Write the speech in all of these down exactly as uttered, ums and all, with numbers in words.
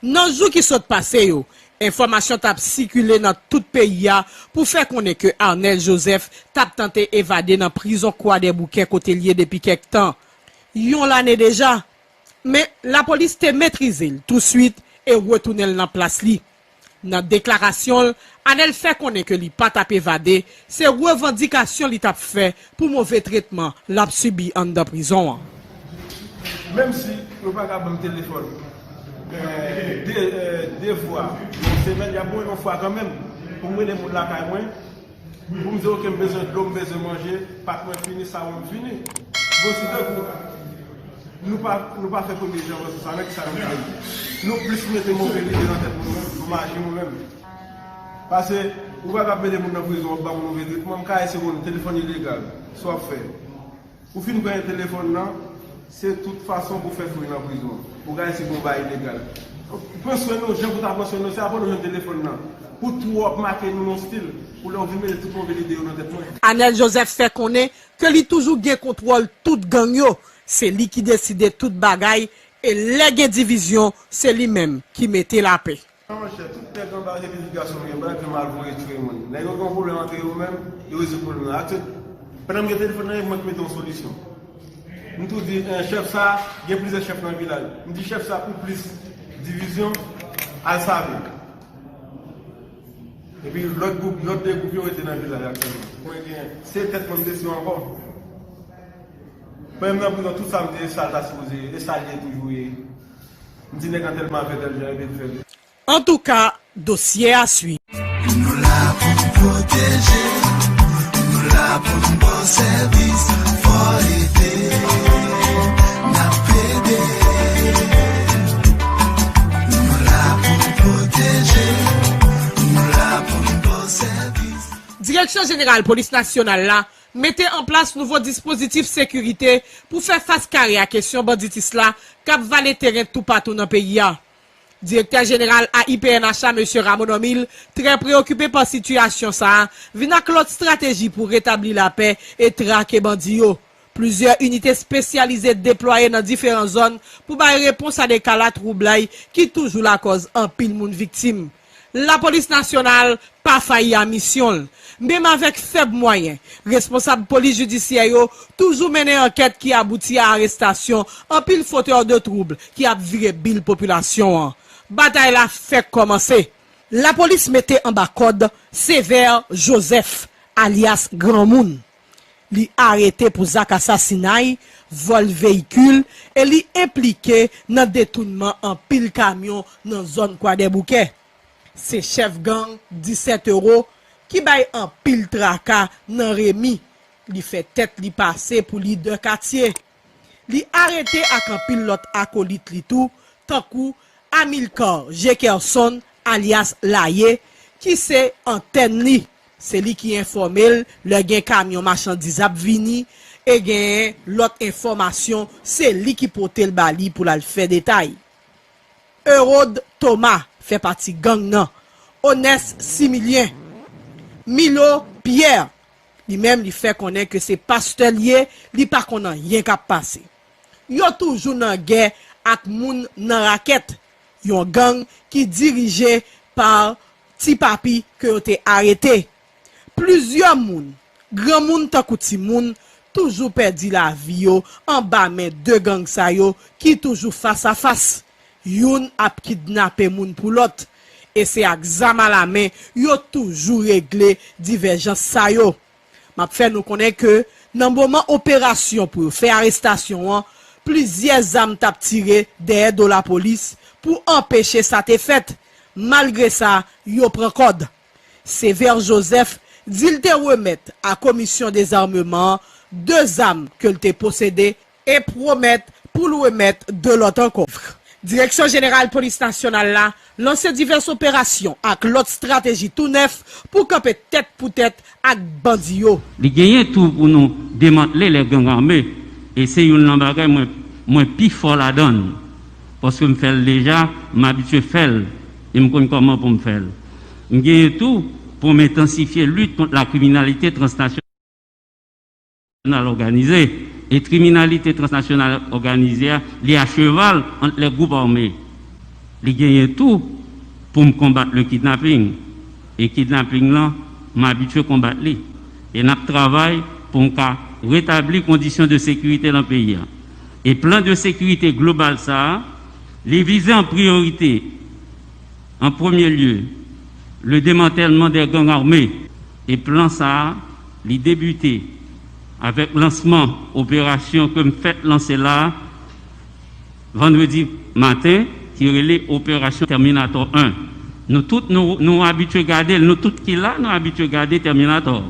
Nan jou ki sot pase yo, enfòmasyon t ap sikile nan tout peyi a pou fè konnen ke Arnel Joseph t ap tante evade nan prizon Kwadèboukè kote l ye depi kèk tan, yon lane deja. Men, lapolis te metrize l touswit e retounen l nan plas li. Nan deklarasyon l, Arnel fè konnen ke li pa t ap evade, se revandikasyon li t ap fè pou move tretman l ap sibi anndan prizon an. Menm si yo pa ka ban m telefòn, eh, de, eh, de fwa nan semèn, y ap ban mwen yon fwa kanmenm pou m rele moun lakay mwen, pou m di, "Oke, m bezwen dlo, m bezwen manje, pak mwen fini, sawon m fini." Bon, si tankou nou pa, nou pa fè premye jan sou sa, nan ki sa nou fè? Nou plis mete move lide nan tèt nou menm, nou maji nou menm. Paske, ou pa ka mete moun nan prizon, w ap ba moun move tretman, m ka eseye konn telefòn ilegal, sa w ap fè. Ou fin pran telefòn nan, se tout fason pou fè fri nan prizon. Ou ka eseye gon bagay ilegal. Pran swen nou, jan pou ta pran swen nou, se apre nou jwenn telefòn nan. Pou twòp make nou nan stil, pou lè w vin mete tout move lide yo nan tèt mwen. Arnel Joseph fè konnen ke li toujou gen kontwòl tout gang yo. Se li ki deside tout bagay, e lè gen divizyon, se li menm ki mete lapè. Non, monchè, tout nèg anba se pitit gason yo ye, pa gen mal voye tire moun. Nèg yo gen yon pwoblèm ant yo menm, yo rezoud pwoblèm nan. Aktyèl, pandan m gen telefòn nan, e mwen ki mete yon solisyon. M tou di, eh, chèf sa, gen plizyè chèf nan vilaj. M di chèf sa pou plis divizyon, al Save. Epi lòt gwoup, lòt de gwoup yo rete nan vilaj aktyèlman. Mwen gen, se tèt mwen m deside ankò. Pandan m nan prizon, tout sa m di, e sa l ta sipoze ye, e sa l ye toujou ye. M di nèg antèl m a fè tèl jan, epi l fè l. Antouka, dosye a swiv. Nou la pou n pwoteje, nou la pou n ba w sèvis, fò ede, n ap ede. Nou la pou n pwoteje, nou la pou n ba w sèvis. Direksyon Jeneral Polis Nasyonal la mete an plas nouvo dispozitif sekirite pou fè fas kare a kesyon banditis la k ap vale teren toupatou nan peyi a. Direktè jeneral A I P N H la, mesye Ramon Normil, trè preyokipe pa sitiyasyon sa a, vin ak lòt estrateji pou retabli lapè e trake bandi yo. Plizyè inite espesyalize deplwaye nan diferan zòn pou bay repons a de ka latwoublay ki toujou lakòz anpil moun viktim. Lapolis nasyonal pa fayi a misyon l. Menm avèk fèb mwayen, responsab polis jidisyè yo toujou mennen ankèt ki abouti a arestasyon anpil fotè de twoub ki ap vire bil popilasyon an. Batay la fèk kòmanse. Lapolis mete anba kòd Sévère Joseph, alyas Granmoun. Li arete pou zak asasinay, vòl veyikil e li enplike nan detounman anpil kamyon nan zòn Kwadèboukè. Se chèf gang disèt Ewo ki bay anpil traka nan Remi. Li fè tèt li pase pou lidè katye. Li arete ak anpil lòt akolit li tou, tankou Amilcar Jekerson, alyas Laye, ki se antèn li. Se li ki enfòme l lè gen kamyon machandiz ap vini, e genyen lòt enfòmasyon, se li ki pote l ba li pou l al fè detay. Erod Thomas fè pati gang nan. Onès Similyen. Milo Pierre, li menm, li fè konnen ke se pastè l ye, li pa konn anyen k ap pase. Yo toujou nan gè ak moun nan Rakèt, yon gang ki dirije pa Ti Papi ke yo te arete. Plizyè moun, granmoun tankou timoun, toujou pèdi lavi yo anba men de gang sa yo ki toujou fas a fas. Youn ap kidnape moun pou lòt, e se ak zam alamen yo toujou regle divèjans sa yo. M ap fè nou konnen ke nan moman operasyon pou yo fè arestasyon an, plizyè zam t ap tire dèyè do lapolis pou anpeche sa te fèt. Malgre sa, yo pran kòd. Sévère Joseph di l te remèt a Komisyon Dezarmeman an de zam ke l te posede e pwomèt pou l remèt de lòt ankò. Direksyon Jeneral Polis Nasyonal la lanse divès operasyon ak lòt estrateji tou nèf pou kanpe tèt pou tèt ak bandi yo. Li genyen tou pou nou demantle lè gang ame, e se youn nan bagay mwen, mwen pi fò ladan l. Paske m fè l deja, m abitye fè l, e m konn kòman pou m fè l. M genyen tou pou m entansifye lit kont lakriminalite transnasyonal òganize. E kriminalite transnasyonal òganize a, li a cheval ant lè gwoup ame. Li genyen tou pou m konbat le kidnaping. E kidnaping lan, m abitye konbat li. E n ap travay pou m ka retabli kondisyon de sekirite nan peyi a. E plan de sekirite global sa a, li vize an priyorite, an premye lye, le démantèlman des gangs armés. E plan sa a, li debite avèk lansman operasyon ke m fèk lanse la a, vandredi maten, ki rele Operasyon Terminator en. Nou tout, nou, nou abitye gade l, nou tout ki la, nou abitye gade Terminator.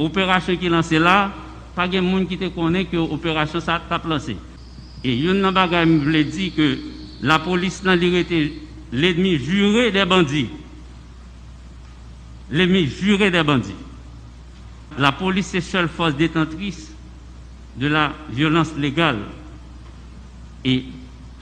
Operasyon ki lanse la, pa gen moun ki te konnen ke operasyon sa t ap lanse. E youn nan bagay m vle di ke lapolis lan, li rete l'ennemi juré des bandits. L'ennemi juré des bandits. Lapolis se sèl fòs detantris de la vyolans legal. E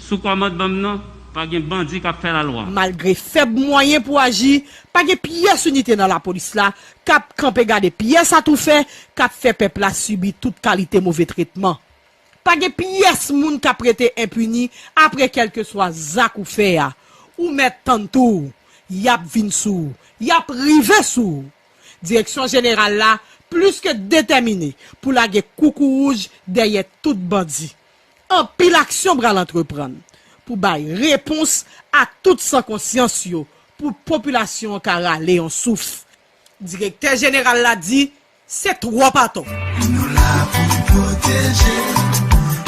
sou kòmandman m nan, pa gen bandi k ap fè lalwa. Malgre fèb mwayen pou aji, pa gen pyès inite nan lapolis la k ap kanpe gade pyès atoufè k ap fè pèp la sibi tout kalite move tretman. Pa gen pyès moun k ap rete enpini apre kèlkeswa zak ou fè a. Ou mèt tann tou, y ap vin sou ou, y ap rive sou ou. Direksyon jeneral la plis ke detèmine pou lage koukouwouj dèyè tout bandi. Anpil aksyon pral antreprann pou bay repons a tout sankonsyans yo, pou popilasyon an ka rale yon souf. Direktè jeneral la di, se twòp atò. Nou la pou n pwoteje,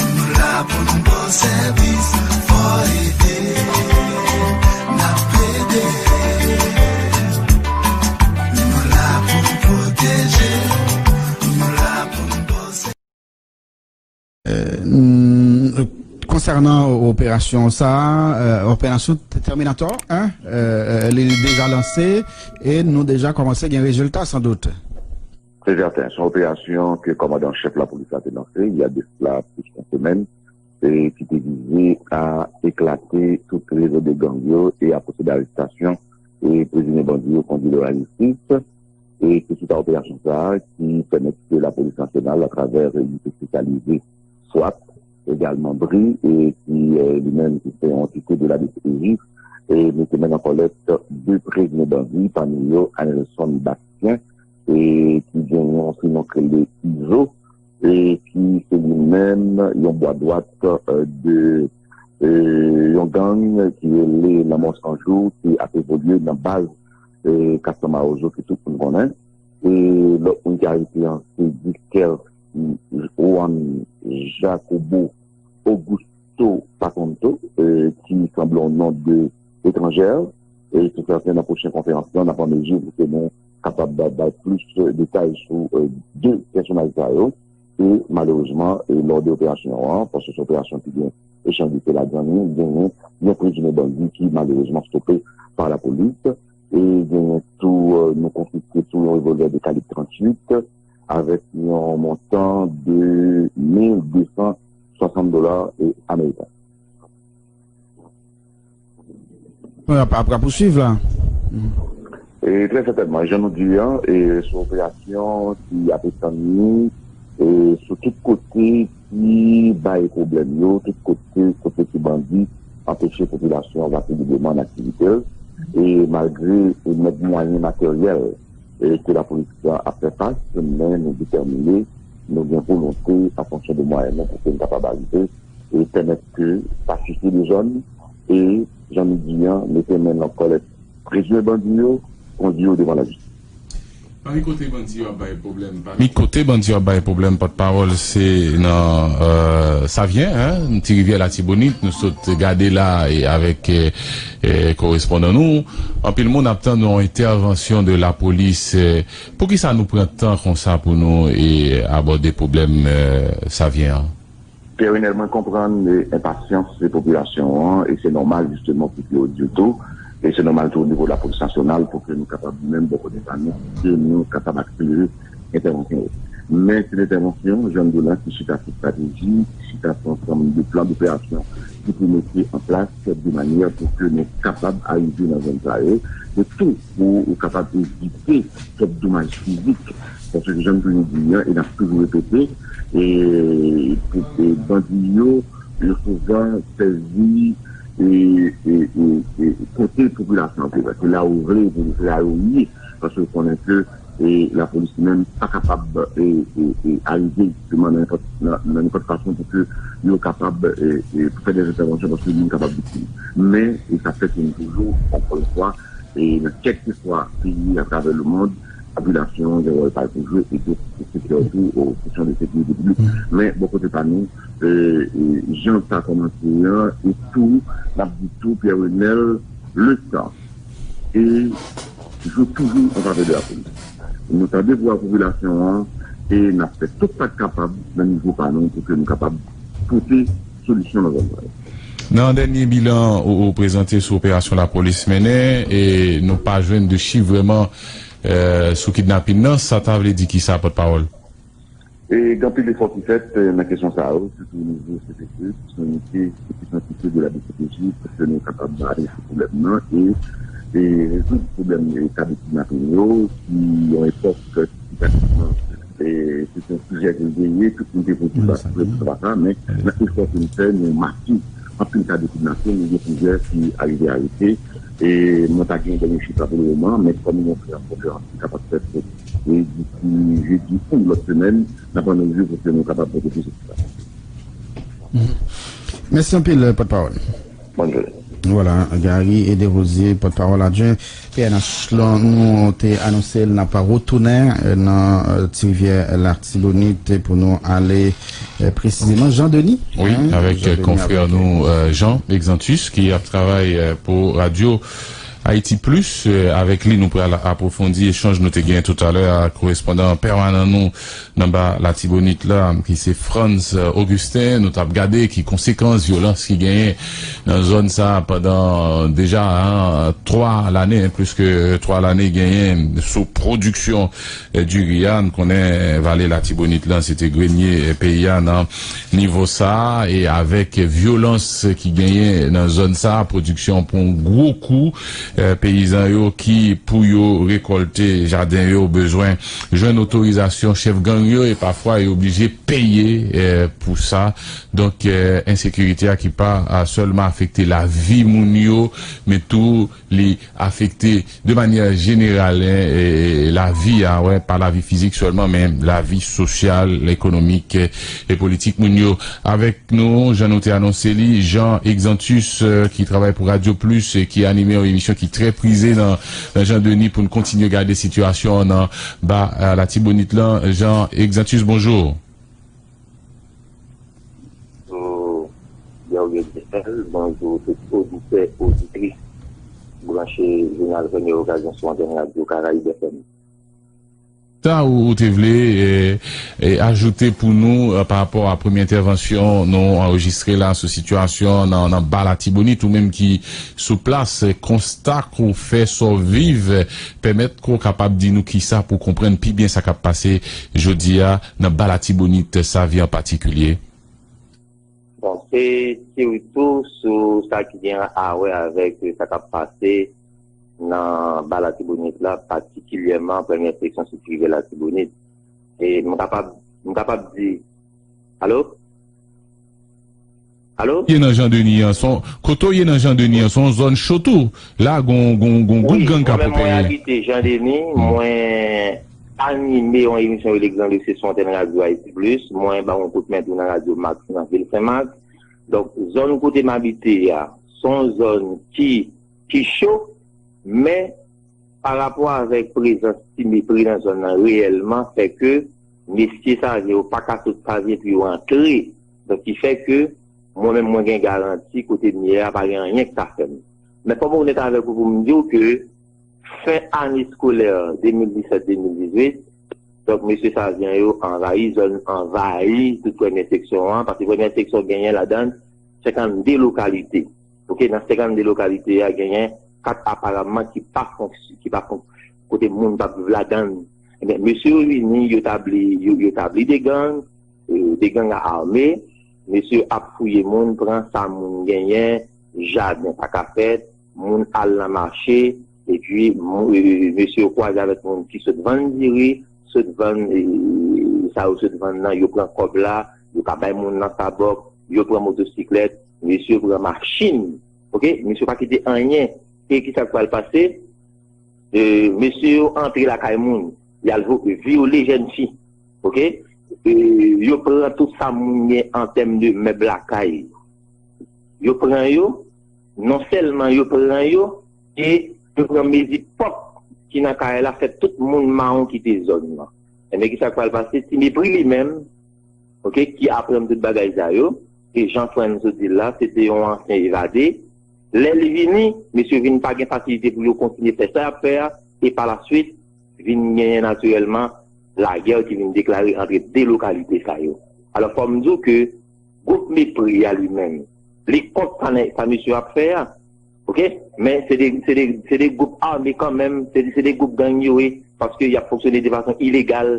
nou la pou n ba w sèvis, fò ede, n ap plede. Nou la pou n pwoteje, nou la pou n ba w sèvis. Euh, n-, konsènan operasyon sa a, euh, operasyon Terminator en, euh, euh, li deja lanse e nou deja kòmanse gen rezilta, sandout. Se sèten, se yon operasyon ke kòmandan an chèf lapolis la te lanse, y a de cela plus qu'une semaine, e ki te vize a eklate tout rezo de gang yo e a pwosede arestasyon e prezime bandi yo kondui devan lajistis. E se chita operasyon sa a ki pèmèt ke lapolis nasyonal, atravè inite espesyalize swat, egalman bri, e ki, eh, li menm ki se yon antite de la D C P J, e mete men nan kòlèt de prezime bandi, pami yo Anelson Bastien, e ki gen yon sinon k rele Izo, e ki se li menm yon bwa dwat, eh, de, eh, yon gang ki rele Lanmò San Jou, ki ap evolye nan baz, eh, Castro Mawozo ke tout moun konnen. E lòt moun ki arete an se Dicker Juan Jacobo Augusto Patonto, eh, ki sanble yon non de etranjè. E se sèten nan pwochen konferans lan, n ap an mezi pou ke nou kapab ba-, bay plis detay sou, eh, de pèsonaj sa yo. E malerezman, e lò de operasyon an, paske se operasyon ki gen echanj de feu ladan li, genyen yon prezime bandi ki malerezman stope pa lapolis. E genyen tou, eh, nou konfiske tou yon revòlvè de kalib tranntuit avèk yon montan de mil de san swasant dola, eh, ameriken. Wi, ap, ap, ap pouswiv la. E trè sètènman, jan nou di an, e se yon operasyon ki ap etann li, e sou tout kote ki bay pwoblèm yo, tout kote, kote ki bandi anpeche popilasyon an pase libreman nan aktivite l. E malgre, e nèg mwayen materyèl, e ke lapolis la ap fè fas, men nou detèmine, nou gen volonte, an fonksyon de mwayen nou, pou ke n kapab arive e pèmèt ke pasifye de zòn, e, jan nou di an, mete men nan kòlèt prezime bandi yo, kondui yo devan lajistis. Pami kote bandi yo ap bay pwoblèm, pami kote bandi yo ap bay pwoblèm, pòtpawòl se nan, euh, Savyen, en, Ti Rivyè Latibonit, nou sot gade la, e avèk, e, e, korespondan nou. Anpil moun ap tann yon entèvansyon de lapolis, e, poukisa nou pran tan konsa pou nou, e, abòde pwoblèm, e, Savyen an? Pierre Renel, mwen konprann, e, enpasyans popilasyon an, e se nòmal, jisteman, pou ke yo di l tou, e se nòmal tou o nivo lapolis nasyonal, pou ke nou kapab, nou menm, bò kote pa nou, ke nou kapab akselere entèvansyon yo. Men se yon entèvansyon, jan m di w la, ki chita sou estrateji, ki chita sou ansanm de plan doperasyon ki pou mete an plas de manyè pou ke nou kapab arive nan zòn sa yo, e tou pou ou kapab evite kèk domaj fizik. Paske jan m toujou di an, e n ap toujou repete, e, pou, e bandi yo, yo souvan sèvi e, e, e, e kote popilasyon an te, se la yo vle, se la yo ye, paske yo konnen ke e lapolis li menm pa kapab e, e, e arive jisteman nan nenpòt, nan, nan nenpòt fason pou ke yo kapab e, e, pou fè de entèvansyon paske moun kapab viktim. Men, e sa fèt toujou, ankò yon fwa, e nan kèlkeswa peyi atravè lemonn, popilasyon an gen wòl pa l pou jwe, e tou, se sirtou o kesyon de sekirite piblik. Men, bò kote pa nou, e, e, jan sa kòmanse an, e tou, n ap di tou, Pierre Renel, le tan e jwe toujou an favè de lapolis. Nou tande vwa popilasyon an e n ap fè tout sa k kapab nan nivo pa nou pou ke nou kapab pote solisyon nan zòn sa yo. Nan dènye bilan ou, ou prezante sou operasyon lapolis mennen, e nou pa jwenn de chif vrèman, eh, sou kidnapin nan, sa ta vle di kisa, pòtpawòl? E gen anpil efò ki fèt, eh, nan kesyon sa yo, sitou o nivo C P C, ki se yon unité, ki se yon unité de la D C P J, pou ke nou kapab bare sou pwoblèm nan e, e rezoud pwoblèm, e, ka de kidnapin yo, ki yon epòk, e, pratikman, e, se te yon sijè ke l te ye, tout moun te pwokipasyon pou sa, men nan efò ke n fè, nou make anpil ka de kidnapin, nou gen plizyè ki arive arete, e mwen pa gen dènye chif la pou le moman, men kòm nou gen yon konferans ki kapab fèt, e disi jedi ou lòt semèn, n ap analize pou ke nou kapab pote plis enfòmasyon. Mèsi anpil, pòtpawòl. Bonne journée. Vwala, Gary Desrosiers, pòtpawòl adjwen P N H lan, nou te anonse l, n ap retounen, eh, nan, eh, Ti Rivyè Latibonit pou nou ale, eh, presizeman. Jean Denis, wi, hein, avèk, Jean eh, Denis konfrè avèk, nou, eh, Jean Exantus, ki ap travay, eh, pou radyo Haïti Plus, eh, avèk li nou pral apwofondi echanj nou te genyen toutalè ak korespondan pèmanan nou nan ba Latibonit la, ki se Frantz, eh, Augustin. Nou t ap gade ki konsekans vyolans ki genyen nan zòn sa a pandan deja, hein, twa lane, hein, plis ke twa lane genyen sou pwodiksyon, eh, diri a. Nou konnen, eh, vale Latibonit la, se te grenye, eh, peyi a nan nivo sa a, e avèk vyolans ki genyen nan zòn sa a, pwodiksyon pran gwo kou, eh, peyizan yo ki, pou yo rekòlte jaden yo, bezwen jwenn otorizasyon chèf gang yo, e pafwa yo oblije peye, eh, pou sa. Donk, eh, ensekirite a ki pa, ah, sèlman afekte lavi moun yo, men tou li afekte de manyè jeneral, eh, eh, lavi a, wè, pa lavi fizik sèlman, men lavi sosyal, ekonomik, eh, e politik moun yo. Avèk nou, jan nou te anonse li, Jean Exantus, eh, ki travay pou Radio Plus e ki anime yon emisyon ki trè prize nan, nan Jean Denis, pou n kontinye gade sitiyasyon an nan ba, eh, Latibonit lan. Jean Exantus, bonjou. Bonjou, Guerrier Daniel. Bonjou tout oditè, oditris branche Jounal Premye Okazyon sou antèn Radyo Karayib F M. Sa ou, ou te vle, eh, eh, ajoute pou nou, eh, pa rapò a premye entèvansyon nou anrejistre la sou sitiyasyon nan, nan ba Latibonit, ou menm ki sou plas, eh, konsta ke w fè, sa w viv, eh, pèmèt ke w kapab di nou kisa pou w konprann pi byen sa k ap pase jodi a nan ba Latibonit, Savyen an patikilye? Bon, se siritou sou sa ki gen a wè avèk sa k ap pase nan ba Latibonit la, patikilyèman premyè seksyon Site Rivyè Latibonit. E m kapab, m kapab di, alo? Alo? Ye nan Jan Deni an, se yon, kote w ye nan Jan Deni an, se yon zòn cho tou. La, gon, gon, gon gwoup gang k ap opere. Wi, mwen menm mwen abite Jan Deni, mwen anime yon emisyon rele Gran Dosye sou antèn Radyo Ayiti Plis. Mwen ba yon kout men tou nan Radyo Max nan vil Sen Mak. Donk, zòn kote m abite a, se yon zòn ki, ki cho, men pa rapò avèk prezans ti mepri nan zòn nan reyèlman, fè ke mesye Savyen yo pa ka sot Savyen pou yo antre. Donk, ki fè ke mwen menm, mwen gen garanti kote m ye a, pa gen anyen k ka fè m. Men fò m onèt avèk ou pou m di w ke fen ane eskolè de mil disèt de mil dizuit, donk, mesye Savyen yo anvayi zòn, anvayi tout premyè seksyon an, paske premyè seksyon genyen ladan l senkannde lokalite. Oke, nan senkannde lokalite a, genyen kat aparamman ki pa fonksy-, ki pa fonk-, kote moun p ap viv ladan l. Ebyen, mesye yo vini, yo tabli, yo, yo tabli de gang, e, de gang ame, mesye yo ap fouye moun, pran sa moun genyen, jaden pa ka fèt, moun al nan mache, epi mou-, e, mesye yo kwaze avèk moun ki sot vann diri, sot vann, e, sa yo sot vann nan, yo pran kòb la, yo ka bay moun nan sabòk, yo pran motosiklèt, mesye yo pran machin. Ok, mesye yo pa kite anyen. E ki sa k pral pase? E, mesye yo antre lakay moun, y al vo- vyole jèn fi. Ok, e, yo pran tout sa moun gen an tèm de mèb lakay. Yo pran yo, non sèlman yo pran yo, e yo pran mezi pwòp ki nan kay la, fè tout moun mawon kite zòn nan. Ebyen, ki sa k pral pase? Ti Mepri li menm, ok, ki aprann tout bagay sa yo, e jan frè n sot di l la, se te yon ansyen evade. Lè li vini, mesye vin pa gen fasilite pou yo kontinye fè sa y ap fè a, e pa la swit, vin genyen natirèlman lagè ki vin deklare antre de lokalite sa yo. Alò, fò m di w ke gwoup Mepri a li menm, li kont sa nèg, sa mesye ap fè a. Ok? Men se de, se de, se de gwoup ame kanmenm, se, se de gwoup gang yo ye, paske y ap fonksyone de fason ilegal.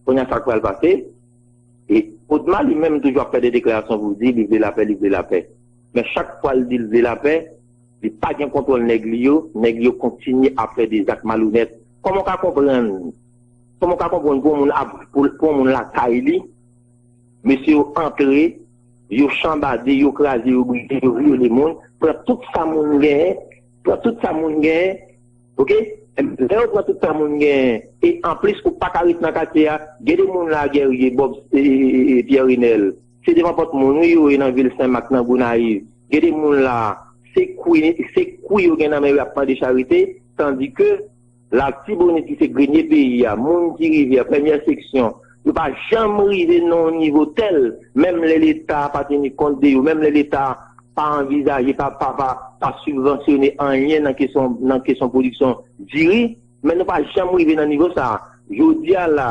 Kounye a sa k pral pase? E Odma li menm toujou ap fè de deklarasyon pou di li vle lapè, li vle lapè. Men chak fwa l di l vle lapè, li pa gen kontwòl nèg li yo, nèg yo kontinye ap fè de zak malonèt. Kòman w ka konprann, kòman w ka konprann pou yon moun ap, pou, pou yon moun lakay li, mesye yo antre, yo chanbade, yo kraze, yo brize, yo vyole moun, pran tout sa moun genyen, pran tout sa moun genyen, ok? Lè yo pran tout sa moun genyen, e anplis ou pa ka ret nan katye a, gen de moun la, Guerrier, Bob, e, e, e, e, Pierre Renel, se devan pòt moun wi yo ye nan vil Senmak, nan Gonayiv. Gen de moun la, se kwi, se kwi yo gen nan men yo ap mande charite, tandike Latibonit ki se grenye peyi a, moun ki rive a, premyè seksyon, yo pa janm rive nan yon nivo tèl, menm lè Leta pa teni kont de yo, menm lè Leta pa anvizaje, pa, pa, pa, pa sibvansyone anyen nan kesyon, nan kesyon pwodiksyon diri, men nou pa janm rive nan nivo sa a. Jodi a la,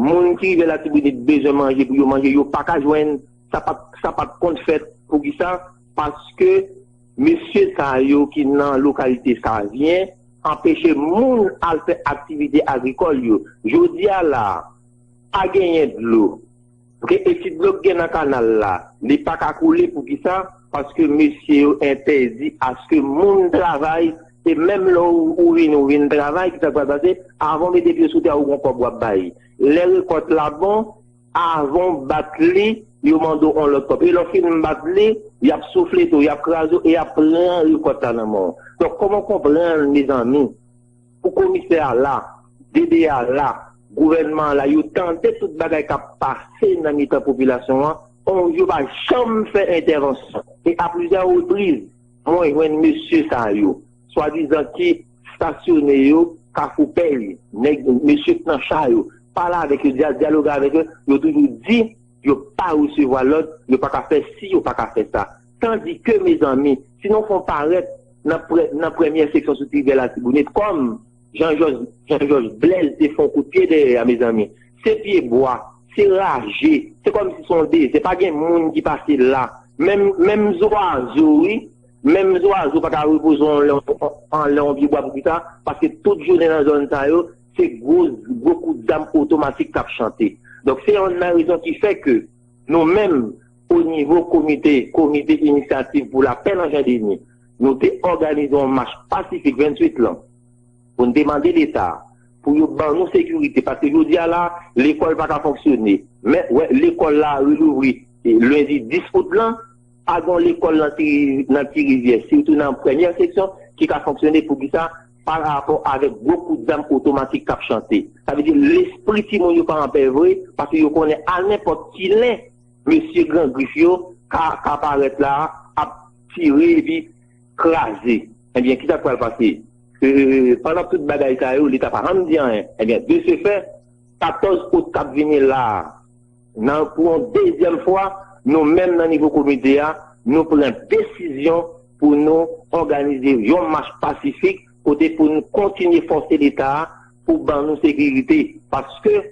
moun ki rive Latibonit bezwen manje pou yo manje, yo pa ka jwenn, sa pa, sa pa t konn fèt. Poukisa? Paske mesye sa yo ki nan lokalite Savyen anpeche moun al fè aktivite agrikòl yo. Jodi a la, pa genyen dlo. Ok, e ti dlo k gen nan kanal la, li pa ka koule. Poukisa? Paske mesye yo entèdi aske moun travay, e menm lè ou, ou vin, ou vin travay, ki sa k pral pase? Avan w mete pye sou tè a, ou gon kòb w ap bay. Lè rekòt la bon, avan w bat li, yo mande w on lòt kòb. E lè w fin bat li, y ap souflete w, y ap kraze w, e y ap pran rekòt la nan men w. Donk, kòman w konprann, mezanmi, pou komisè a la, D D A la, gouvènman an la, yo tande tout bagay k ap pase nan mitan popilasyon an, on, yo pa janm fè entèvansyon. E a plizyè repriz, mwen jwenn mesye sa yo, swadizan ki stasyone yo Kafou Pèy, nèg, mesye k nan cha yo, pale avèk yo, dya-, dyaloge avèk yo, yo toujou di yo pa resevwa lòd, yo pa ka fè si, yo pa ka fè sa. Tandike, mezanmi, si nou fè yon parèt nan pre-, nan premyè seksyon sou ti rivye Latibonit, kòm Jan Jòj, Jan Jòj Blèz te fè yon kout pye dèyè a, mezanmi, se pye bwa, se raje, se kòmsi se yon dezè, pa gen moun ki pase la. Menm, menm zwazo, wi, menm zwazo pa ka repoze anlè, anlè yon pye bwa. Poukisa? Paske tout jounen nan zòn sa yo, se gwo, gwo kout zam otomatik k ap chante. Donk, se yonn nan rezon ki fè ke nou menm, o nivo komite, Komite Inisyativ pou Lapè nan Jandeni, nou te òganize yon mach pasifik venntuit lan pou n te mande Leta pou yo ban nou sekirite. Paske jodi a la, lekòl pa ka fonksyone. Men, wè, lekòl la relouvri, e, lendi dis out lan, pa gen lekòl nan Ti, nan Ti Rivyè, sitou nan premyè seksyon, ki ka fonksyone. Poukisa? Pa rapò avèk gwo kout zam otomatik k ap chante. Sa vle di, lespri timoun yo pa anpè vre, paske yo konnen a nenpòt ki lè, mesye Gran Grif yo ka, ka parèt la, ap tire epi kraze. Ebyen, ki sa k pral pase? E, pandan tout bagay sa yo, Leta pa janm di anyen. Ebyen, de ce fait, katòz out k ap vini la a, nan, pou yon dezyèm fwa, nou menm nan nivo komite a, nou pran desizyon pou nou òganize yon mach pasifik kote pou nou kontinye fòse Leta a pou ban nou sekirite. Paske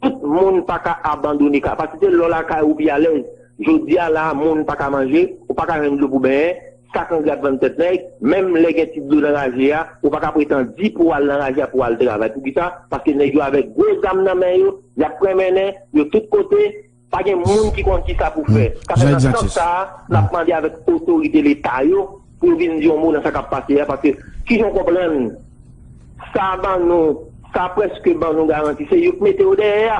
tout moun pa ka abandone kay, paske se lè w lakay ou pi alèz. Jodi a la, moun pa ka manje, ou pa ka jwenn dlo pou benyen, sak angle ap vann tèt nèg, menm lè gen ti dlo nan raje a, ou pa ka pretann di pou w al nan raje a pou w al travay. Poukisa? Paske nèg yo avèk gwo zam nan men yo, y ap pran mennen yo tout kote, pa gen moun ki konn ki sa pou fè. Sa fè nan sans sa a, n ap mande avèk otorite Leta yo pou yo vin di yon mo nan sa k ap pase a, paske kijan w konprann sa ban nou, sa prèske ban nou garanti, se yo k mete yo dèyè a.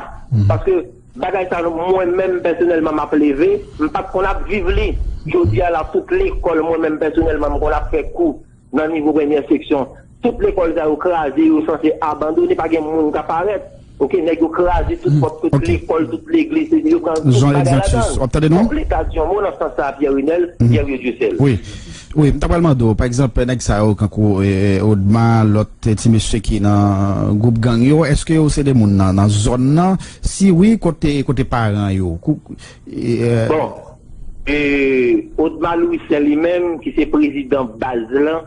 Paske bagay sa, mwen menm pèsonèlman, m ap leve, m pa t konn ap viv li. Jodi a la, tout lekòl, mwen menm pèsonèlman, m konn ap fè kou nan nivo premyè seksyon. Tout lekòl sa yo kraze, yo sanse abandone, pa gen moun ka parèt. Oke, nèg yo kraze tout pòt, tout lekòl, tout legliz, yo pran tout bagay ladan l. Donk, Leta di yon mo nan sans sa a, Pierre Renel, Pierre Dieuseul. Wi. Wi, m ta pral mande w, pa egzanp, nèg sa yo, kankou e, Odma, lòt e, ti mesye ki nan gwoup gang yo, èske yo se de moun nan, nan zòn nan? Si wi, kote, kote paran yo? Kou, e, e, Bon, e, Odma Louissaint li menm, ki se prezidan baz lan,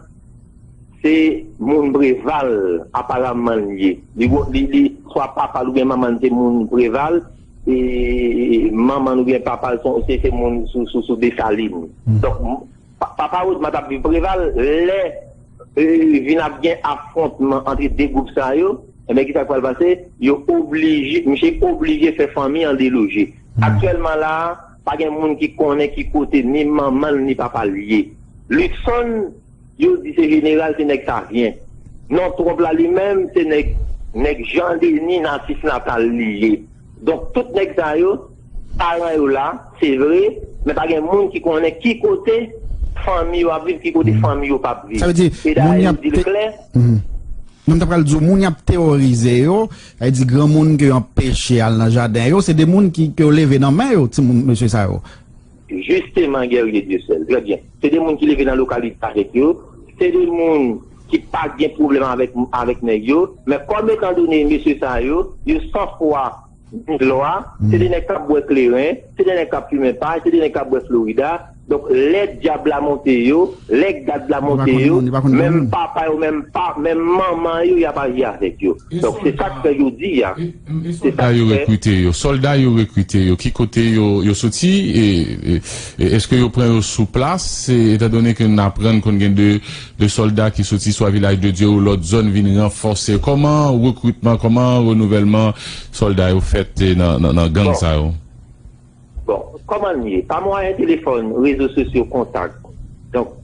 se moun Preval, aparaman, li ye. Li, li, li, swa papa l oubyen manman l se moun Preval, e manman l oubyen papa l se, se, se moun sou, sou, sou Desalin. Donk, pa, papa Odma t ap viv Preval, lè e, vin ap gen afwontman ant de gwoup sa yo, ebyen, ki sa k pral pase? Yo oblije, misye oblije fè fanmi an deloje. Aktyèlman la a, pa gen moun ki konnen ki kote ni manman l ni papa l ye. Luckson, yo di se jeneral, se nèg Savyen. Non Trump la li menm, se nèg, nèg Jan Deni, natif natal li ye. Donk, tout nèg sa yo, paran yo la, se vre, men pa gen moun ki konnen ki kote fanmi yo ap viv, ki kote fanmi yo p ap viv. Sa vle di, e dayè, yo di l klè. Non, m ta pral di w, moun y ap teworize yo, sa vle di, granmoun ke yo anpeche al nan jaden yo, se de moun ki, ke yo leve nan men yo, timoun, mesye sa yo. Jisteman, Guerrier Dieuseul, trè byen. Se de moun ki leve nan lokalite avèk yo, se de moun ki pa gen pwoblèm avèk, avèk nèg yo, men kòm etandone mesye sa yo, yo san fwa, Bouch lwa, se de nèg k ap bwè kleren, se de nèg k ap fimen pay, se de nèg k ap bwè Florida. Donk, lè dyab la monte yo, lè gad la monte yo, menm papa yo, menm pa, menm manman yo, y ap aji avèk yo. Donk, se sa k fè jodi a. Se sa k fè. Sòlda yo rekrite yo, sòlda yo rekrite yo, ki kote yo, yo soti? E, e, e èske yo pran yo sou plas? E, etandone ke n aprann konn gen de de sòlda ki soti swa Vilaj de Dye ou lòt zòn vin ranfòse? Kòman rekritman, kòman renouvèlman sòlda yo fèt, eh, nan, nan, nan gang sa yo? Bon, kòman l ye? Pa mwayen telefòn, rezo sosyo, kontak. Donk,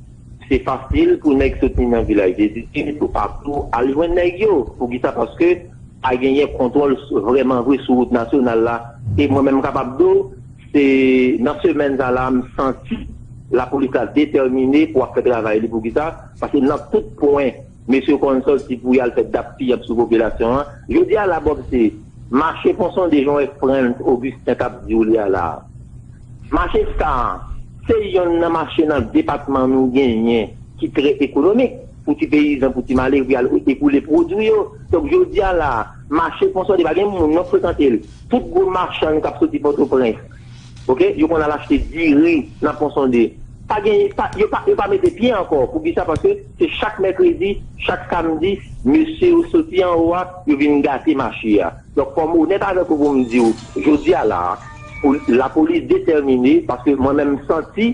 se fasil pou nèg soti nan Vilaj de Dye, toupatou, al jwenn nèg yo. Poukisa? Paske pa genyen kontwòl s-, vrèman vre sou wout nasyonal la. E mwen menm, m kapab di w, se nan semèn sa la, m santi lapolis la detèmine pou ap fè travay li. Poukisa? Paske nan tout pwen, mesye yo konn sòti pou y al fè dap piyab sou popilasyon an. Jodi a la, Bob, se mache Ponsonde, jan w wè Frantz Augustin t ap di w li a la. Mache sa a, se yonn nan mache nan depatman nou genyen ki trè ekonomik pou ti peyizan, pou ti malere, pou y al ekoule pwodui yo. Donk, jodi a la, mache Ponsonde, pa gen moun non k frekante l. Tout gwo machann k ap soti Pòtoprens, oke, yo konn al achte diri nan Ponsonde. Pa gen, pa, yo pa, yo pa mete pye ankò. Poukisa? Paske se chak mèkredi, chak samdi, mesye yo soti anwo a, yo vin gate mache a. Donk, fò m onèt avèk ou pou m di w, jodi a la, pou lapolis detèmine, paske mwen menm m santi,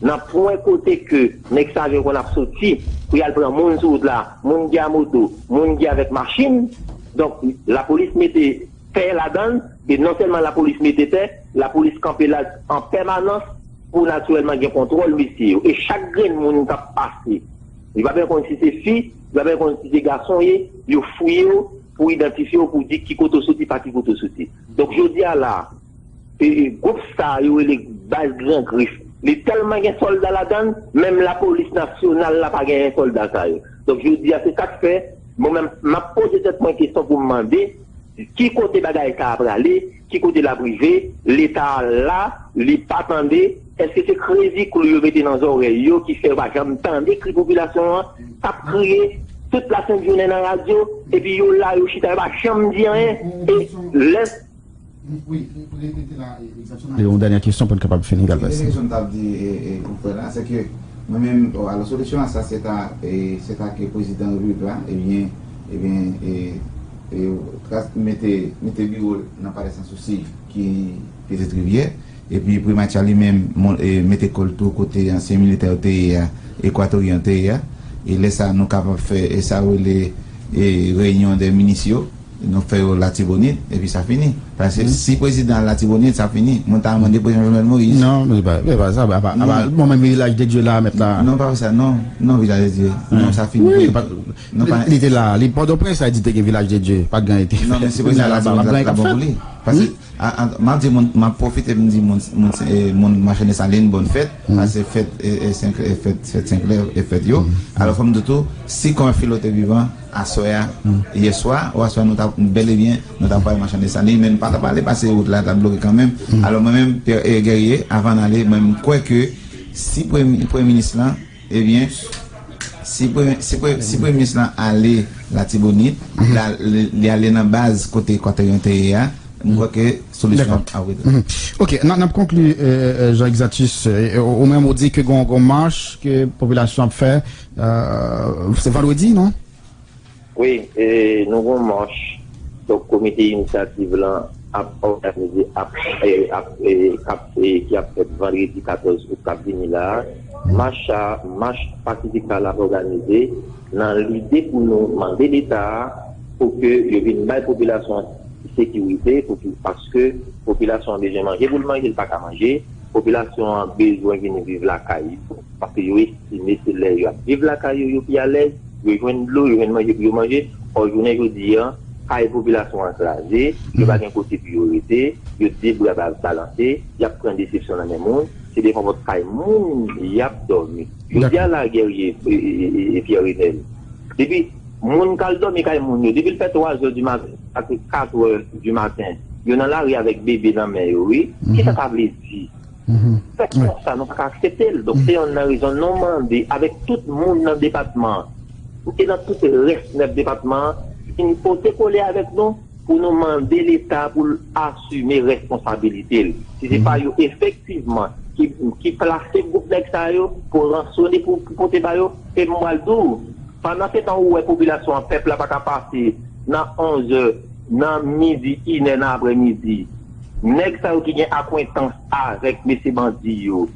nan pwen kote ke nèg sa yo konn ap soti pou y al pran moun sou wout la, moun ki a moto, moun ki avèk machin. Donk, lapolis mete tè ladan l, e non sèlman lapolis mete tè, lapolis kanpe la an pèmanans pou natirèlman gen kontwòl mesye yo. E chak grenn moun k ap pase, li pa byen konn si se fi, li pa byen konn si se gason ye, yo fouye w pou idantifye w, pou di ki kote w soti, pa ki kote w soti. Donk, jodi a la, e, e, gwoup sa yo rele baz Gran Grif, li tèlman gen sòlda ladan l, menm lapolis nasyonal la pa genyen sòlda sa yo. Donk, jodi a, se sa k fè, mwen menm, m ap poze tèt mwen kesyon pou m mande, ki kote bagay sa a prale, ki kote l ap rive, Leta a la, li pa tande, èske se krezi klou yo mete nan zòrèy yo ki fè yo pa janm tande kri popilasyon an, k ap kriye tout lasent jounen nan radyo, epi yo la, yo chita, yo pa janm di anyen, e lè Wi, pou repete la, e, egzakteman. E yon dènye kesyon pou n kapab fini, Galvez. Dènye kesyon m t ap di, e, e, pou frè la, se ke mwen menm, bon, alò, solisyon a sa, se ta, e, se ta ke prezidan repiblik la, ebyen, ebyen, e, e, tra-, mete, mete biwo l nan Palè Sansousi ki Pitit Rivyè, epi Primati a li menm, mon-, e, mete kò l tou kote ansyen militè yo te ye a, Ekwatoryen yo te ye a, e lè sa a, nou kapab fè, e sa yo rele, e, reyinyon dè minis yo, nou fè yo Latibonit, epi sa fini. Paske si prezidan al Latibonit, sa fini. Mwen ta mande prezidan Jovenel Moïse. Non, men pa, men pa sa, apa, apa, mwen menm Vilaj de Dye la, mèt la. Non, pa sa, non, non, Vilaj de Dye. Non, sa fini. Wi, pa, non, li, pa, li te la, li Pòtoprens, sa di te gen Vilaj de Dye, pa t gen anyen te fèt. Non, men si prezidan al Latibonit, sa bon pou li. Paske, a, a, m ap di moun, m ap pwofite, m di moun, moun, eh, moun Machan Desalin, bòn fèt, paske fèt, eh, eh, Senk-, eh, fèt, fèt Senklè, eh, fèt yo. Alò, fò m di tou, si Kòmè Filo te vivan, aswè a, yè swa, ou aswè a, nou ta, bèl e byen, nou ta pral Machan Desalin, men nou pa t ap ale paske wout la t ap bloke kanmenm. Alò, mwen menm, Pierre, eh, Guerrier, avan n ale, mwen, m kwè ke si premye, premye minis lan, ebyen, si premye, si pre-, si premye minis lan ale Latibonit, li, li, li ale nan baz kote Ekwatoryen te ye a, m kwè ke solisyon ap, ap rete. Ok, n, n ap konkli, eh, eh, Jean Exatus, eh, ou, ou menm ou di ke gon, gon mach ke popilasyon ap fè, eh, se vandredi, non? Wi, e, nou gon mach. Donk, komite inisyativ lan ap òganize, ap, e, ap, e, ap, e, ki ap fèt vandredi katòz out k ap vini la a. Mach sa, mach pasifik sa l ap òganize nan lide pou nou mande Leta a pou ke yo vin bay popilasyon an sekirite, pou ki, paske popilasyon an bezwen manje pou l manje, l pa ka manje. Popilasyon an bezwen vin viv lakay yo, paske yo estime se lè y ap viv lakay yo, yo pi alèz, yo jwenn dlo, yo jwenn manje pou yo manje. Ò, jounen jodi a, kay popilasyon an kraze, yo pa gen kote pou yo rete, yo de bra ba-, balanse, y ap pran desepsyon nan men moun, se devan pòt kay moun y ap dòmi. Jodi a la, Guerrier, e, e, e, e Pierre Renel, depi moun k al dòmi kay moun yo, depi l fè twa zè di maten, ap fè kat è di maten, yo nan lari avèk bebe nan men yo, wi. Kisa sa vle di? Fè konsa, nou pa ka aksepte l. Donk, se yonn nan rezon nou mande avèk tout moun nan depatman an, e nan tout rès nèf depatman an, vin pote kole avèk nou pou nou mande Leta pou l asime responsabilite l. Si se pa yo efektivman ki, ki plase gwoup nèg sa yo pou ransone, pou, pou pote ba yo, e m pral di w, pandan se tan ou wè popilasyon an, pèp la pa ka pase nan onzè, nan midi, inè nan aprèmidi, nèg sa yo ki gen akwentans avèk mesye bandi yo,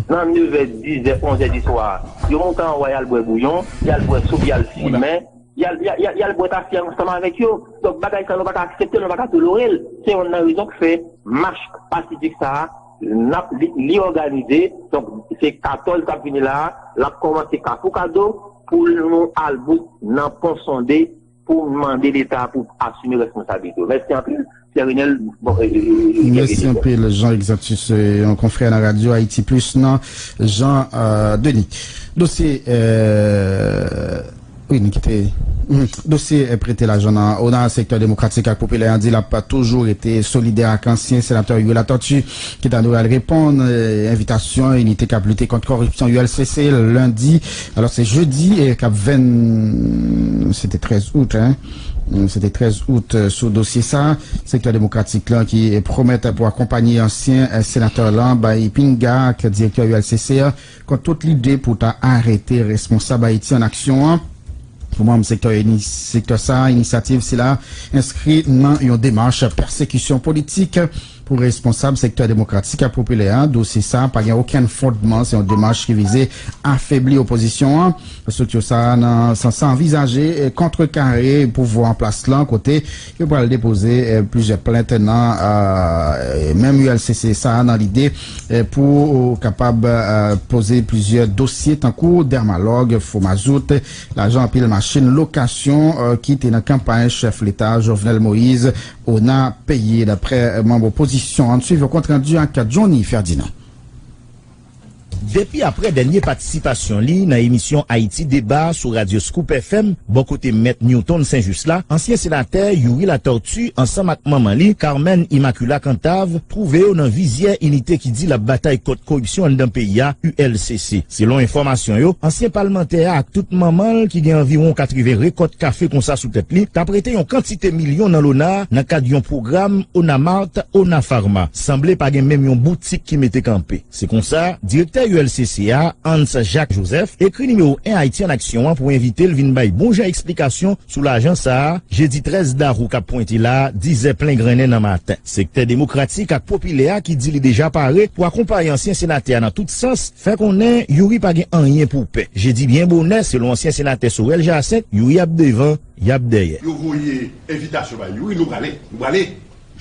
nan nevè, dizè, onzè di swa, yo monte anwo, y al bwè bouyon, y al bwè soup, y al fimen, y al, y al, y al, y al bwè tafya ansanm avèk yo. Donk, bagay sa, nou pa ka aksepte l, nou pa ka tolere l. Se yonn nan rezon k fè mach pasifik sa a, n ap, li, li òganize. Donk, se katòz k ap vini la a, l ap kòmanse Kafou Kado pou nou al bout nan Pon Sonde pou mande Leta pou asime responsabilite yo. Mèsi anpil, Pierre Renel. Bon, e, e, e, e, Mèsi anpil, Jean Exatus, e, yon konfrè nan Radyo Ayiti Plis nan Jean, e, Denis. Dosye, e, wi, nou kite, hmm, dosye, e, prete lajan nan ona, sektè demokratik ak popilè an di l ap toujou rete solidè ak ansyen senatè Youri Latortue, ki ta dwe al reponn, e, envitasyon inite k ap lite kont kòripsyon, U L C C, lendi. Alò, se jedi, e, k ap venn, se te trèz out, en. Se te trèz out, e, sou dosye sa. Sektè demokratik lan ki, e, pwomèt pou akonpanye ansyen, e, senatè lan, bay pinga ak direktè U L C C a kont tout lide pou ta arete responsab Ayiti an aksyon an. Pou manm sektè ini-, sektè sa, inisyativ sila enskri nan yon demach pèsekisyon politik pou responsab sektè demokratik ak popilè a. Dosye sa pa gen okenn fondman, se yon demach ki vize afebli opozisyon an. Estrikti sa nan sans sa anvizaje, e, kontrekare pouvwa an plas lan, kote yo pral depoze, e, plizyè plent nan, e, menm U L C C sa nan lide, e, pou kapab, e, poze plizyè dosye tankou dèmalòg, fo mazout, lajan anpil machin, lokasyon, e, ki te nan kanpay chèf leta Jovenel Moïse, ona peye, daprè, e, manm opozisyon an. Swiv yon kontrandi ak Johnny Ferdinand. Depi aprè dènye patisipasyon li nan emisyon Haïti Débat sou radyo Scoop F M, bò kote Mèt Newton Saint-Just la, ansyen senatè Youri Latortue ansanm ak manman li, Carmen Immacula Cantave, twouve yo nan vizyè inite ki di l ap batay kont koripsyon anndan peyi a, U L C C. Selon enfòmasyon yo, ansyen palmantè a ak tout manman l ki gen anviwon katreven rekòt kafe konsa sou tèt li, t ap rete yon kantite milyon nan lona nan kad yon pwogram Onamart, Onapharma. Sanble pa gen menm yon boutik ki mete kanpe. Se konsa, direktè U L C C a, Hans Jacques Joseph, ekri nimewo en Ayiti an Aksyon an pou envite l vin bay bon jan eksplikasyon sou lajan sa a, jedi trèz dawou k ap pwente la a, dizè plen grennen nan maten. Sektè demokratik ak popilè a ki di li deja pare pou akonpaye ansyen senatè a nan tout sans, fè konnen Youri pa gen anyen pou pè. Jedi byen bonè, selon ansyen senatè Sorel Jacinthe, Youri ap devan, y ap dèyè. Yo voye envitasyon bay Youri, nou prale, nou prale.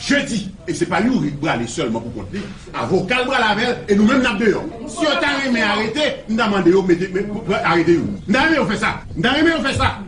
Jedi. E se pa Youri k prale sèlman pou kont li. Avoka l prale avè l, e nou menm n ap deyò. Si yo ta renmen arete, m ta mande yo mete, me- arete Youri. M ta renmen yo fè sa. M ta renmen yo fè sa.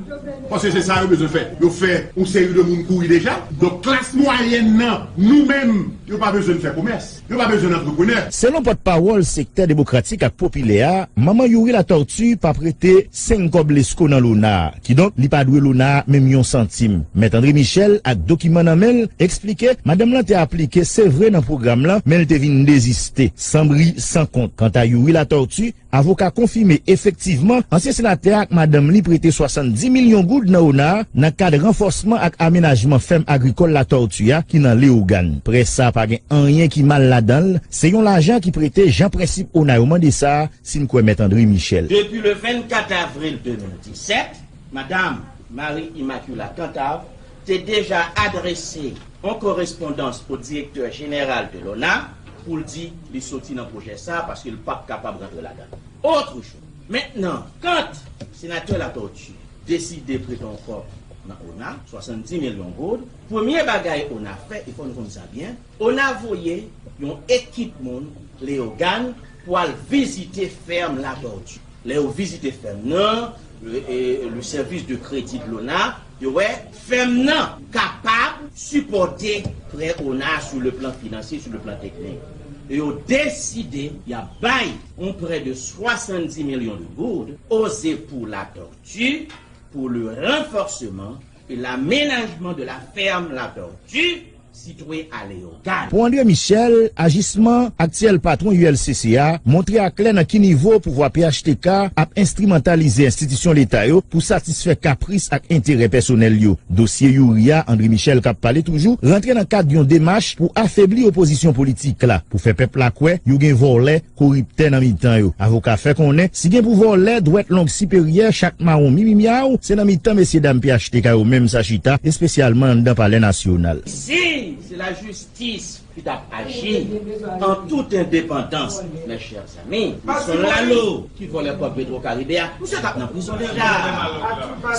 Paske se sa yo bezwen fè. Yo fè yon seri de moun kouri deja. Donk, klas mwayèn nan, nou menm, yo pa bezwen n fè komès. Yo pa bezwen n antreprenè. Selon pòtpawòl sektè demokratik ak popilè a, manman Youri Latortue p ap rete senk kòb lesko nan Lona a. Kidonk, li pa dwe Lona a menm yon santim. Mèt André Michel, ak dokiman nan men l, eksplike madanm lan te aplike, se vre, nan pwogram lan, men l te vin deziste, san bri, san kont. Kanta Youri Latortue, avoka konfime efektivman ansyen senatè a ak madanm li prete swasanndis milyon goud nan Ona a nan kad ranfòsman ak amenajman fèm agrikòl Latortue a ki nan Leyogàn. Prè sa a pa gen anyen ki mal ladan l, se yon lajan ki prete jan prensip Ona yo mande sa a, si n kwè Mèt André Michel. Depi le vennkat avril de mil disèt, Madam Marie Immaculata Cantave te deja adrese yon korespondans o direktè jeneral de Lona pou l di li soti nan pwojè sa a paske l p ap kapab rantre ladan l. Otrejou, mentnan, kant senatè Latortue deside prete yon kòb nan Ona, swasanndis milyon goud, premye bagay Ona fè, e fò n konn sa byen, Ona voye yon ekip moun Leyogàn pou al vizite fèm Latortue. Lè yo vizite fèm nan, le, e, le service de crédit de Lona, yo wè fèm nan kapab sipòte prè Ona sou le plan finansye, sou le plan teknik. E yo deside y ap bay yon prè de swasanndis milyon de goud aux époux Latortue pour le renforcement et l'aménagement de la ferme Latortue, sitwe a Leyogàn. Pou André Michel, ajisman aktyèl patwon U L C C a montre aklè nan ki nivo pouvwa P H T K ap enstrimantalize enstitisyon leta yo pou satisfè kapris ak enterè pèsonèl yo. Dosye Youri a, André Michel k ap pale toujou, rantre nan kad yon demach pou afebli opozisyon politik la, pou fè pèp la kwè yo gen vòlè, koriptè nan mitan yo. Avoka fè konnen, si gen pou vòlè dwèt long siperyè chak mawon mimimyaw, se nan mitan mesyedam P H T K yo menm sa chita, espesyalman anndan Palè Nasyonal. Si se lajistis ki t ap aji an tout endepandans, mes chers amis, Wilson Lalo ki vòlè kòb Petro Caribe a, misye t ap nan prizon deja.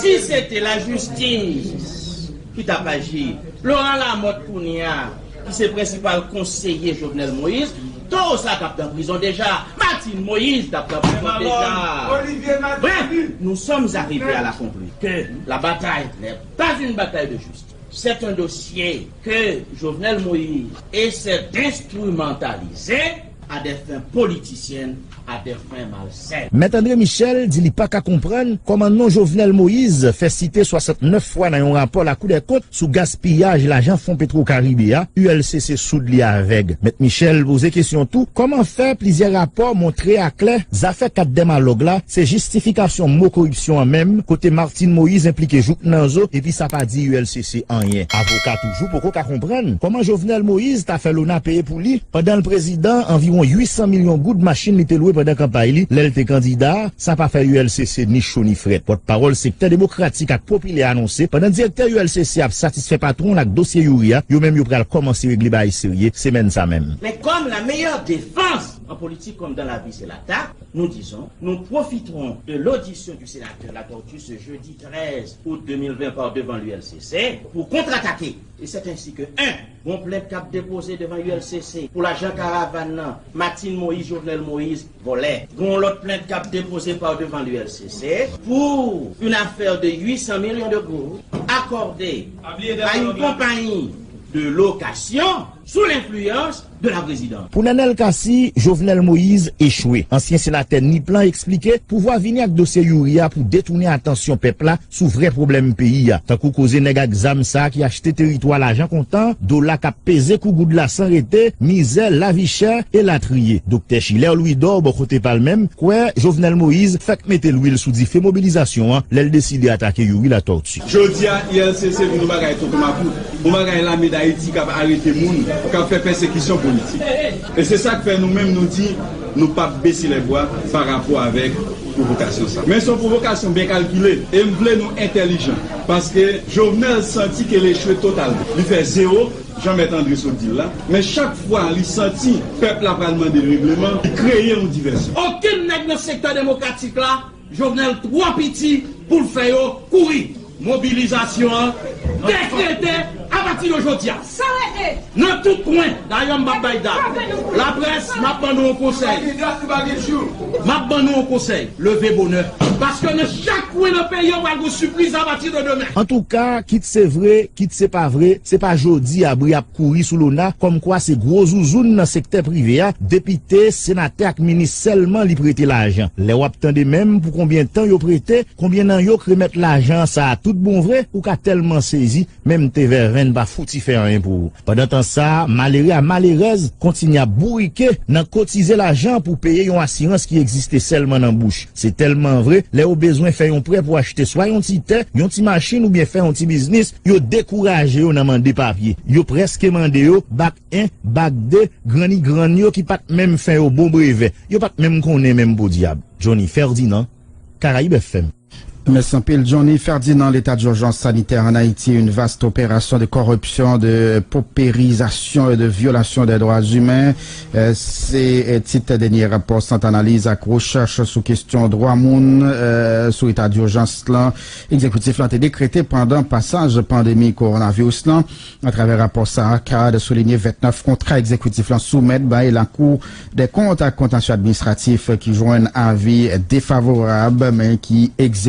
Si se te lajistis ki t ap aji, Laurent Lamothe kounye a, ki se prensipal konseye Jovenel Moïse, towo sa t ap nan prizon deja. Martine Moïse t ap nan prizon deja. Bref, nous sommes arrivés à la conclusion que la bataille n'est pas une bataille de justice. C'est un dossier que Jovenel Moïse essaie d'instrumentaliser à des fins politiciennes, à des fins malsaines. Mèt André Michel di li pa ka konprann kòman non Jovenel Moïse fè site swasannnèf fwa nan yon rapò Lakou dè Kont sou gaspiyaj lajan fon Petro Caribe a, U L C C soud li avèg. Mèt Michel poze kesyon tou, kòman fè plizyè rapò montre aklè zafè kat dèmalòg la se jistifikasyon mo koripsyon an menm, kote Martine Moïse enplike jouk nan zo, epi sa pa di U L C C anyen. Avoka toujou poko ka konprann kòman Jovenel Moïse ta fè Lona peye pou li, pandan l prezidan, anviwon uit san milyon goud machin li te lwe pandan kanpay li, lè l te kandida, sa pa fè U L C C ni cho ni frèt. Pòtpawòl sektè demokratik ak popilè anonse, pandan direktè U L C C ap satisfè patwon l ak dosye Youri a, yo menm yo pral kòmanse regle bagay serye semèn sa menm. Mais comme la meilleure défense en politique comme dans la vie, c'est l'attaque, nous disons, nous profiterons de l'audition du sénateur Latortue ce jeudi treize août deux mille vingt par devant l'U L C C pour contre-attaquer. Et c'est ainsi que, un, gon plent k ap depoze devan U L C C pou lajan karavàn nan, Martine Moïse, Jovenel Moïse, vòlè. Gon lòt plent k ap depoze par devant l'U L C C pour une affaire de huit cents millions de gourdes accordée à une compagnie de location sous l'influence de la présidence. Pou Nenel Cassy, Jovenel Moïse echwe. Ansyen senatè Nip lan eksplike pouvwa vini ak dosye Youri a pou detounen atansyon pèp la sou vrè pwoblèm peyi a, tankou koze nèg ak zam sa a ki achte teritwa lajan kontan, dola k ap peze kou goud la san rete, mizè, lavi chè, elatriye. Doktè Schiller Louidor, bò kote pa l menm, kwè Jovenel Moïse fèk mete lwil sou dife mobilizasyon an lè l deside atake Youri Latortue. Jodi a, U L C C vin yon bagay tonton makout, yon bagay lame Dayiti k ap arete moun, k ap fè pèsekisyon politik. E se sa k fè nou menm nou di, nou p ap bese lèbwa pa rapò avèk pwovokasyon sa. Men se yon pwovokasyon byen kalkile, e m vle nou entèlijan, paske Jovenel santi ke l echwe totalman. Li fè zewo, jan Mèt André sot di l la, men chak fwa li santi pèp la pral mande l regleman, li kreye yon divèsyon. Okenn nèg nan sektè demokratik la, Jovenel twò piti pou l fè yo kouri. Mobilizasyon an dekrete a Apati de jodi a, nan tout kwen, dayè m p ap bay dat. Laprès, m ap ban nou yon konsèy. M ap ban nou yon konsèy. Leve bonè. Paske nan chak kwen nan peyi an, pral gen sipriz apati de demen. Antouka, kit se vre, kit se pa vre, se pa jodi a bri ap kouri sou Lona kòmkwa se gwo zouzoun nan sektè prive a, depite, senatè ak minis sèlman li prete lajan. Lè w ap tande menm pou konbyen tan yo prete, konbyen nan yo k remèt lajan sa a tout bon vre, ou ka tèlman sezi, menm te vèvenn pa fouti fè anyen pou ou. Pandan tan sa a, malere a malerèz kontinye ap bourike nan kotize lajan pou peye yon asirans ki egziste sèlman nan bouch. Se tèlman vre, lè yo bezwen fè yon prè pou achte swa yon ti tè, yon ti machin oubyen fè yon ti biznis, yo dekouraje yo nan mande papye. Yo prèske mande yo bak en, bak de, grann grann yo ki pa t menm fè yo bon brevè. Yo pa t menm konnen menm podyab. Johnny Ferdinand, Caraïbes F M. Mèsi anpil, Johnny Ferdinand. Leta dijans sanitè an Ayiti, yon vast operasyon de koripsyon, de poperizasyon e de vyolasyon de dwa imen. Eh, se, eh, tit dènye rapò Sant Analiz ak Rechèch sou kesyon dwa moun, eh, sou eta dijans lan, egzekitif lan te dekrete pandan pasaj pandemi kowonaviris lan. Atravè rapò sa a, CARD soulinye vennèf kontra egzekitif lan soumèt bay Lakou dè Kont ak Kontansyon Administratif ki jwenn avi defavorab, men ki egzekite